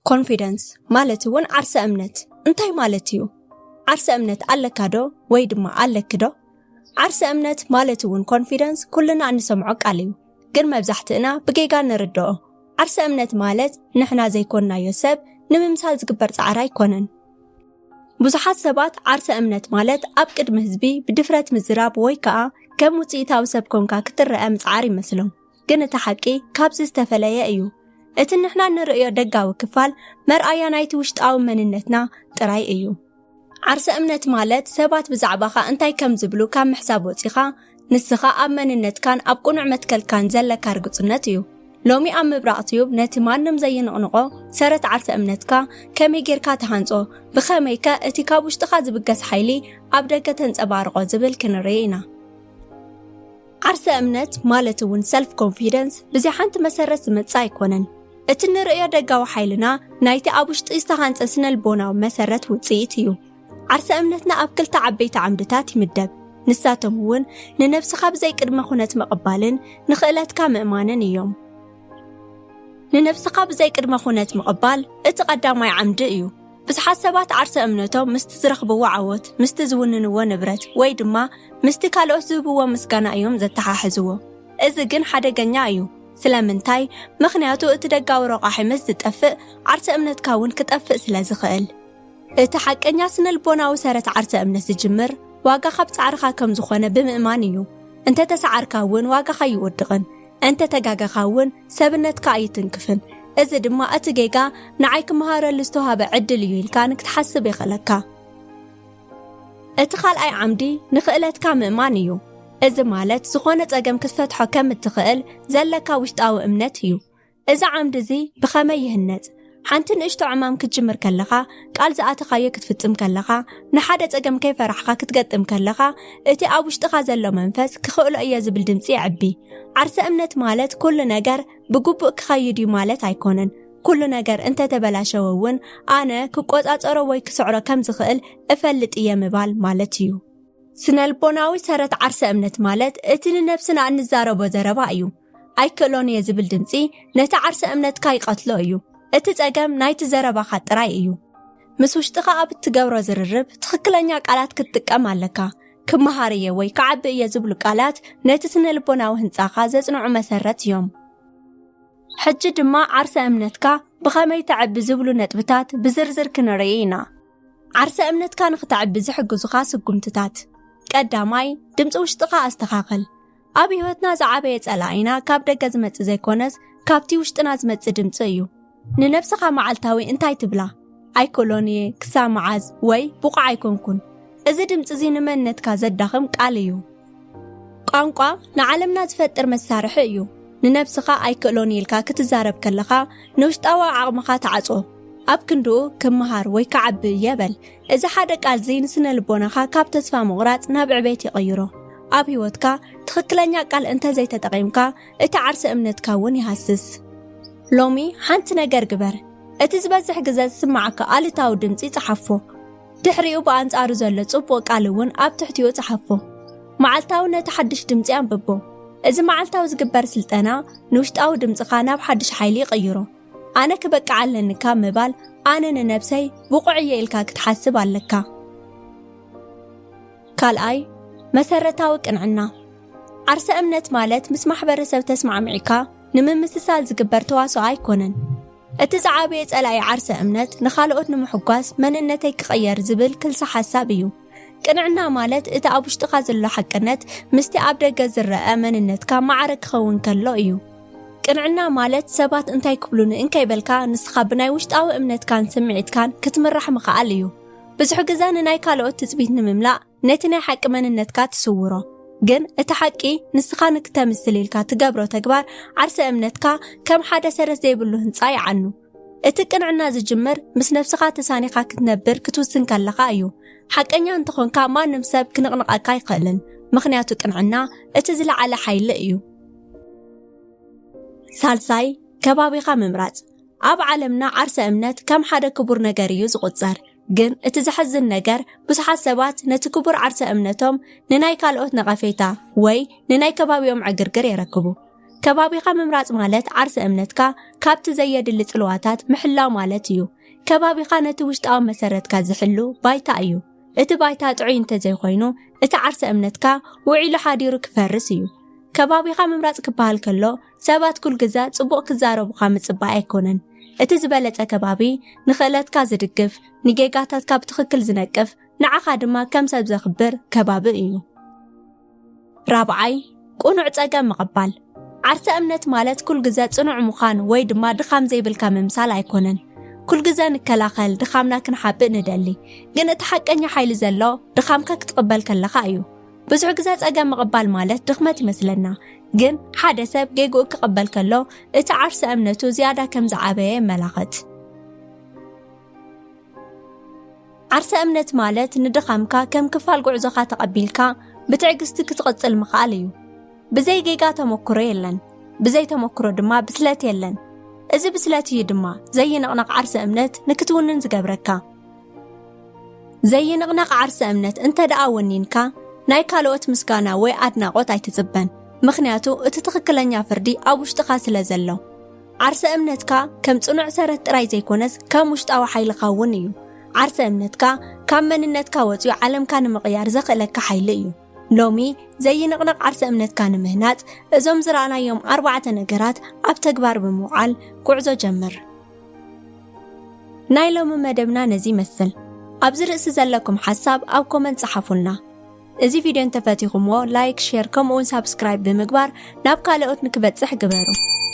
ኮንፊደንስ ማለት እውን ዓርሰ እምነት እንታይ ማለት እዩ? ዓርሰ እምነት ኣለካ ዶ ወይ ድማ ኣለኪ ዶ? ዓርሰ እምነት ማለት እውን ኮንፊደንስ ኩልና እንሰምዖ ቃል እዩ፣ ግን መብዛሕትእና ብጌጋ ንርድኦ። ዓርሰ እምነት ማለት ንሕና ዘይኮንናዮ ሰብ ንምምሳል ዝግበር ጻዕሪ ኣይኮነን። ብዙሓት ሰባት ዓርሰ እምነት ማለት ኣብ ቅድሚ ህዝቢ ብድፍረት ምዝራብ ወይ ከኣ ከም ውጽኢታዊ ሰብ ኮንካ ክትረአ ምጽዓር ይመስሎም። ግን እቲ ሓቂ ካብዚ ዝተፈለየ እዩ። እቲ ንሕና ንርእዮ ደጋዊ ክፋል መርኣያ ናይቲ ውሽጣዊ መንነትና ጥራይ እዩ። ዓርሰ እምነት ማለት ሰባት ብዛዕባኻ እንታይ ከም ዝብሉ ካብ ምሕሳብ ወጺኻ ንስኻ ኣብ መንነትካን ኣብ ቅኑዕ መትከልካን ዘለካ ርግጽነት እዩ። ሎሚ ኣብ ምብራቕ ቲዩብ ነቲ ማንም ዘይንቕንቖ ሰረት ዓርሰ እምነትካ ከመይ ጌርካ ትሃንጾ፣ ብኸመይከ እቲ ካብ ውሽጥኻ ዝብገስ ሓይሊ ኣብ ደገ ተንጸባርቖ ዝብል ክንርኢ ኢና። ዓርሰ እምነት ማለት እውን ሰልፍ ኮንፊደንስ ብዘይ ሓንቲ መሰረት ዝመጽእ ኣይኮነን። እቲ ንርእዮ ደጋዊ ሓይልና ናይቲ ኣብ ውሽጢ ዝተሃንጸ ስነልቦናዊ መሰረት ውጽኢት እዩ። ዓርሰ እምነትና ኣብ ክልተ ዓበይቲ ዓምድታት ይምደብ። ንሳቶም እውን ንነብስኻ ብዘይ ቅድመ ኩነት ምቕባልን ንኽእለትካ ምእማንን እዮም። ንነብስኻ ብዘይ ቅድመ ኩነት ምቕባል እቲ ቀዳማይ ዓምዲ እዩ። ብዙሓት ሰባት ዓርሰ እምነቶም ምስቲ ዝረኽብዎ ዓወት፣ ምስቲ ዝውንንዎ ንብረት ወይ ድማ ምስቲ ካልኦት ዝህብዎ ምስጋና እዮም ዘተሓሕዝዎ። እዚ ግን ሓደገኛ እዩ። ስለምንታይ? ምኽንያቱ እቲ ደጋዊ ረቋሒ ምስ ዝጠፍእ ዓርሰ እምነትካ እውን ክጠፍእ ስለ ዝኽእል። እቲ ሓቀኛ ስነልቦናዊ ሰረት ዓርሰ እምነት ዝጅምር ዋጋ ካብ ጻዕርኻ ከም ዝኾነ ብምእማን እዩ። እንተ ተሰዓርካ እውን ዋጋኻ ኣይወድቕን። እንተ ተጋገኻ እውን ሰብነትካ ኣይትንክፍን። እዚ ድማ እቲ ጌጋ ንዓይ ክመሃረሉ ዝተዋህበ ዕድል እዩ ኢልካ ንክትሓስብ የኽእለካ። እቲ ካልኣይ ዓምዲ ንኽእለትካ ምእማን እዩ። እዚ ማለት ዝኾነ ጸገም ክትፈትሖ ከም እትኽእል ዘለካ ውሽጣዊ እምነት እዩ። እዚ ዓምዲ እዚ ብኸመይ ይህነጽ? ሓንቲ ንእሽቶ ዕማም ክትጅምር ከለኻ፣ ቃል ዝኣተኻዮ ክትፍጽም ከለኻ፣ ንሓደ ጸገም ከይፈራሕኻ ክትገጥም ከለኻ፣ እቲ ኣብ ውሽጥኻ ዘሎ መንፈስ ክኽእሎ እየ ዝብል ድምጺ ይዕቢ። ዓርሰ እምነት ማለት ኩሉ ነገር ብግቡእ ክኸይድ እዩ ማለት ኣይኮነን። ኩሉ ነገር እንተተበላሸወ እውን ኣነ ክቆጻጸሮ ወይ ክስዕሮ ከም ዝኽእል እፈልጥ እየ ምባል ማለት እዩ። ስነልቦናዊ ሰረት ዓርሰ እምነት ማለት እቲ ንነብስና እንዛረቦ ዘረባ እዩ። ኣይክእሎን እየ ዝብል ድምጺ ነቲ ዓርሰ እምነትካ ይቐትሎ እዩ። እቲ ጸገም ናይቲ ዘረባኻ ጥራይ እዩ። ምስ ውሽጥኻ ኣብ እትገብሮ ዝርርብ ትኽክለኛ ቃላት ክትጥቀም ኣለካ። ክመሃር እየ ወይ ክዓቢ እየ ዝብሉ ቃላት ነቲ ስነልቦናዊ ህንጻኻ ዘጽንዑ መሰረት እዮም። ሕጂ ድማ ዓርሰ እምነትካ ብኸመይ ተዕቢ ዝብሉ ነጥብታት ብዝርዝር ክንርኢ ኢና። ዓርሰ እምነትካ ንኽተዕቢ ዝሕግዙኻ ስጉምትታት። ቀዳማይ፣ ድምፂ ውሽጥኻ ኣስተኻኽል። ኣብ ህይወትና ዝዓበየ ጸላኢና ካብ ደገ ዝመጽእ ዘይኮነስ ካብቲ ውሽጥና ዝመጽእ ድምፂ እዩ። ንነብስኻ መዓልታዊ እንታይ ትብላ? ኣይክእሎን እየ፣ ክሳብ መዓዝ ወይ ብቑዕ ኣይኮንኩን። እዚ ድምፂ እዚ ንመንነትካ ዘዳኽም ቃል እዩ። ቋንቋ ንዓለምና ዝፈጥር መሳርሒ እዩ። ንነብስኻ ኣይክእሎን ኢልካ ክትዛረብ ከለኻ ንውሽጣዊ ዓቕምኻ ተዓጾ። ኣብ ክንድኡ ክመሃር ወይ ክዓቢ እየ በል። እዚ ሓደ ቃል እዚ ንስነ ልቦናኻ ካብ ተስፋ ምቑራጽ ናብ ዕቤት ይቕይሮ። ኣብ ህይወትካ ትኽክለኛ ቃል እንተ ዘይተጠቒምካ እቲ ዓርሰ እምነትካ እውን ይሃስስ። ሎሚ ሓንቲ ነገር ግበር። እቲ ዝበዝሕ ግዜ ዝስማዓካ ኣሉታዊ ድምጺ ጸሓፎ። ድሕሪኡ ብኣንጻሩ ዘሎ ጽቡቕ ቃል እውን ኣብ ትሕቲኡ ጸሓፎ። መዓልታዊ ነቲ ሓድሽ ድምጺ ኣንብቦ። እዚ መዓልታዊ ዝግበር ስልጠና ንውሽጣዊ ድምጽኻ ናብ ሓድሽ ሓይሊ ይቕይሮ። ኣነ ክበቅዕ ኣለኒ ካብ ምባል ኣነ ንነብሰይ ብቑዕ እየ ኢልካ ክትሓስብ ኣለካ። ካልኣይ፣ መሰረታዊ ቅንዕና። ዓርሰ እምነት ማለት ምስ ማሕበረሰብ ተስማዕሚዕካ ንምምስሳል ዝግበር ተዋስኦ ኣይኮነን። እቲ ዝዓበየ ጸላኢ ዓርሰ እምነት ንኻልኦት ንምሕጓስ መንነተይ ክቕየር ዝብል ክልሰ ሓሳብ እዩ። ቅንዕና ማለት እቲ ኣብ ውሽጥኻ ዘሎ ሓቅነት ምስቲ ኣብ ደገ ዝረኣ መንነትካ ማዕረ ክኸውን ከሎ እዩ። ቅንዕና ማለት ሰባት እንታይ ክብሉኒ እንከይበልካ ንስኻ ብናይ ውሽጣዊ እምነትካን ስምዒትካን ክትምራሕ ምኽኣል እዩ። ብዙሕ ግዜ ንናይ ካልኦት ትጽቢት ንምምላእ ነቲ ናይ ሓቂ መንነትካ ትስውሮ። ግን እቲ ሓቂ ንስኻ ንክተምስል ኢልካ ትገብሮ ተግባር ዓርሰ እምነትካ ከም ሓደ ሰረት ዘይብሉ ህንጻ ይዓኑ። እቲ ቅንዕና ዝጅምር ምስ ነብስኻ ተሳኒኻ ክትነብር ክትውስን ከለኻ እዩ። ሓቀኛ እንተኾንካ ማንም ሰብ ክንቕንቐካ ኣይኽእልን። ምኽንያቱ ቅንዕና እቲ ዝለዓለ ሓይሊ እዩ። ሳልሳይ፣ ከባቢኻ ምምራጽ። ኣብ ዓለምና ዓርሰ እምነት ከም ሓደ ክቡር ነገር እዩ ዝቑጸር። ግን እቲ ዘሕዝን ነገር ብዙሓት ሰባት ነቲ ክቡር ዓርሰ እምነቶም ንናይ ካልኦት ነቐፌታ ወይ ንናይ ከባቢኦም ዕግርግር የረክቡ። ከባቢኻ ምምራጽ ማለት ዓርሰ እምነትካ ካብቲ ዘየድሊ ጽልዋታት ምሕላው ማለት እዩ። ከባቢኻ ነቲ ውሽጣዊ መሰረትካ ዝሕሉ ባይታ እዩ። እቲ ባይታ ጥዑይ እንተዘይኮይኑ፣ እቲ ዓርሰ እምነትካ ውዒሉ ሓዲሩ ክፈርስ እዩ። ከባቢኻ ምምራጽ ክበሃል ከሎ፣ ሰባት ኩል ግዘ ጽቡቕ ክዛረቡኻ ምጽባይ ኣይኮነን። እቲ ዝበለጸ ከባቢ ንኽእለትካ ዝድግፍ፣ ንጌጋታትካ ብትኽክል ዝነቅፍ፣ ንዓኻ ድማ ከም ሰብ ዘኽብር ከባቢ እዩ። ራብዓይ፣ ቅኑዕ ጸገም ምቕባል። ዓርሰ እምነት ማለት ኩል ግዘ ጽኑዕ ምዃን ወይ ድማ ድኻም ዘይብልካ ምምሳል ኣይኮነን። ኩል ግዘ ንከላኸል፣ ድኻምና ክንሓብእ ንደሊ። ግን እቲ ሓቀኛ ሓይሊ ዘሎ ድኻምካ ክትቕበል ከለኻ እዩ። ብዙሕ ግዘ ጸገም ምቕባል ማለት ድኽመት ይመስለና። ግን ሓደ ሰብ ጌግኡ ክቕበል ከሎ፣ እቲ ዓርሰ እምነቱ ዝያዳ ከም ዝዓበየ የመላኽት። ዓርሰ እምነት ማለት ንድኻምካ ከም ክፋል ጉዕዞኻ ተቐቢልካ ብትዕግስቲ ክትቕጽል ምኽኣል እዩ። ብዘይ ጌጋ ተመክሮ የለን። ብዘይ ተመክሮ ድማ ብስለት የለን። እዚ ብስለት እዩ ድማ ዘይንቕነቕ ዓርሰ እምነት ንክትውንን ዝገብረካ። ዘይንቕነቕ ዓርሰ እምነት እንተ ደኣ ወኒንካ፣ ናይ ካልኦት ምስጋና ወይ ኣድናቖት ኣይትጽበን። ምኽንያቱ እቲ ትኽክለኛ ፍርዲ ኣብ ውሽጥኻ ስለ ዘሎ። ዓርሰ እምነትካ ከም ጽኑዕ ሰረት ጥራይ ዘይኮነስ ከም ውሽጣዊ ሓይልኻ እውን እዩ። ዓርሰ እምነትካ ካብ መንነትካ ወጺኡ ዓለምካ ንምቕያር ዘኽእለካ ሓይሊ እዩ። ሎሚ ዘይንቕነቕ ዓርሰ እምነትካ ንምህናጽ እዞም ዝረኣናዮም ኣርባዕተ ነገራት ኣብ ተግባር ብምውዓል ጉዕዞ ጀምር። ናይ ሎሚ መደብና ነዚ ይመስል። ኣብዚ ርእሲ ዘለኩም ሓሳብ ኣብ ኮመንት ጸሓፉልና። እዚ ቪድዮ እንተፈቲኹምዎ ላይክ፣ ሼር ከምኡውን ሳብስክራይብ ብምግባር ናብ ካልኦት ንክበጽሕ ግበሩ።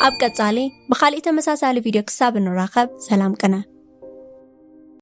ኣብ ቀጻሊ ብኻሊእ ተመሳሳሊ ቪድዮ ክሳብ እንራኸብ ሰላም ቅነ።